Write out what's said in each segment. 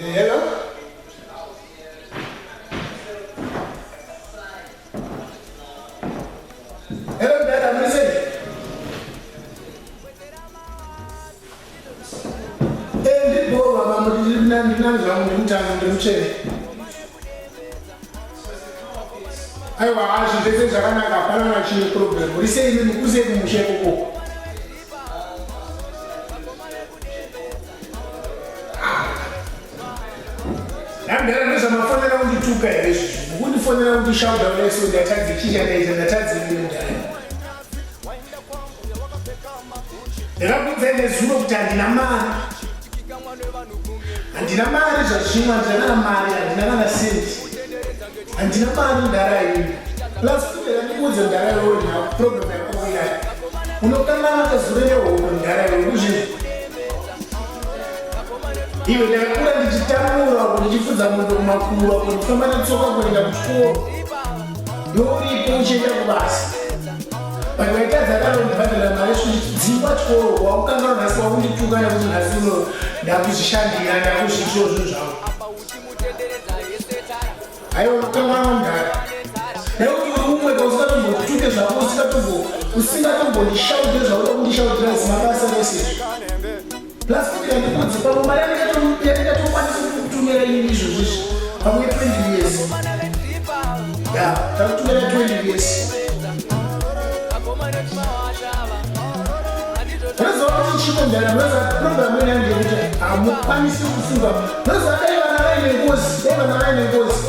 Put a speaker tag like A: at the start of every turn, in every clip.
A: Hello? Hello, Dad, I'm listening. Eh, ndibho baba, ndinani zvangu, ndimutano, ndiri mutsvene. Aiwa, hazvi zvese zvakanaka, hapana kana chine problem. Uri sei imimi, kuri sei kumusha ikoko? Ndandara ndozvamafonera kundituka here izvozvo? Mukundifonera kundishauda kudai so ndatadze chii chandaita ndatadze ini mudhara. Ndakakuudzai nezuro kuti handina mari. Handina mari zvazvino handina kana mari handina kana senti. Handina mari mudhara ini. Plus futi ndandikuudze mudhara iwewe nhau problem yako uinayo. Unokanganwa kazure nehope mudhara iwewe kuzvinhu. Iwe ndakakura ndichitambura uko ndichifudza mombe kumakura uko ndifamba netsoka kuenda kuchikoro. Iwe uripo uchienda kubasa. But waitadza kana kundibhadhara mari dzingwa chikoro wakukanganwa nhasi wakundituka nekuti nhasi uno ndakuzvishandira ndakuzviitiro zvinhu zvangu. Aiwa unokanganwa mudhara. Nekuti uri umwe pausingatombondituke zvako usingatombo usingatombondishaudire zvauda kundishaudira zvisina basa rese izvi. Plus futi yandikudzi pamwe mari yandingatokwanisa kukutumira ini izvozvo izvi pamwe 20 years. Ya, takutumira 20 years. Unoziva kuti chiko mdara, unoziva program ino yangu yekuti hamukwanisi kufunga. Unoziva dai vana vaine ngozi, dai vana vaine ngozi,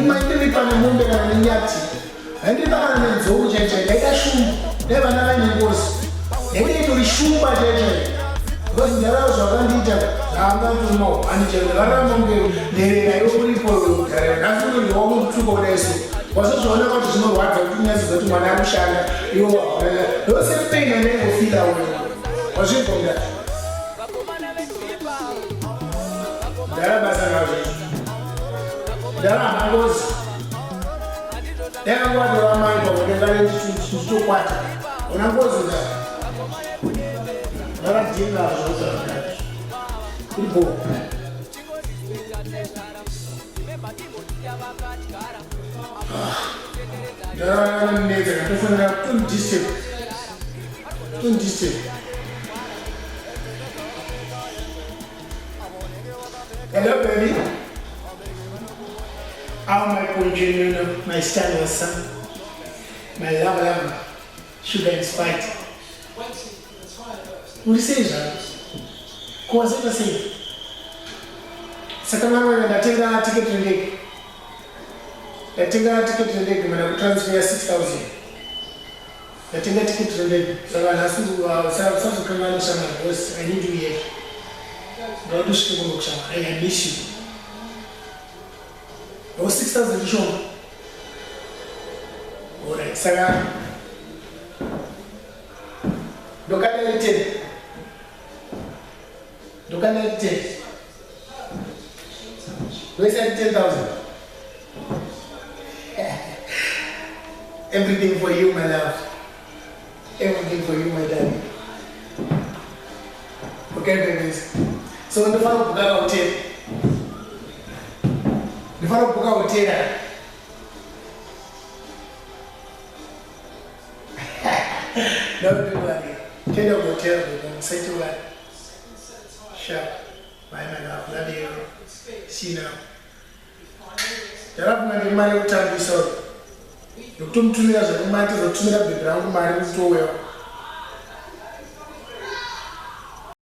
A: maindiripa nemombe kana nenyati, maindiripa kana nenzou chai chai, ndaita shumba, dai vana vaine ngozi, ndaita itori shumba chai chai. Because mdara zvakandiita zvaangatori mahwani chaiwo, ndakararama kunge nherera iwe uripo iwe mudhara, nhasi uno ndiwakutuka kudai so. Wazozviona kuti zvinorwadza kuti unyatsoziva kuti mwana ari kushanda iwe waona. Ndose pain anengofila wewe. Wazvinzwa mudhara? Mudhara basa nazvo. Mudhara hana ngozi. Dai vanga vatora mai pamwe ndangare ndichitokwata. Ona ngozi mudhara. Mudhara dhinga zvo mudhara. Iripo. Ndanetsa ndatofanira kutondisturb. Kutondisturb. Hello baby. How my congenuino, my star was son, my love love, sugar and spice. Uri sei zvako? Ko wazoita sei? Saka mama ndatenga ticket rendege. Ndatenga ticket rendege mana kutransfer 6000. Ndatenga ticket rendege. Saka nhasi usazokanganwa shamwari because I need you here. Ndakuti usvike kuno kushamwari. I miss you. Oh 6000 ishoma. Alright, saka ndokanda ite ndokanda ite ndoisa 10000 everything for you my love everything for you my darling okay babies so ndofana kubhuka kahotera ndofana kubhuka hotera No, don't worry. Tenda kuhotera baby. Musaite worry. Sharp. Bye my love. Love you. See you now. Ndakafunga ndiri mari yekutambisa uyu. Nekutomutumira zvekumati zotumira bhebhi rangu mari kutouya.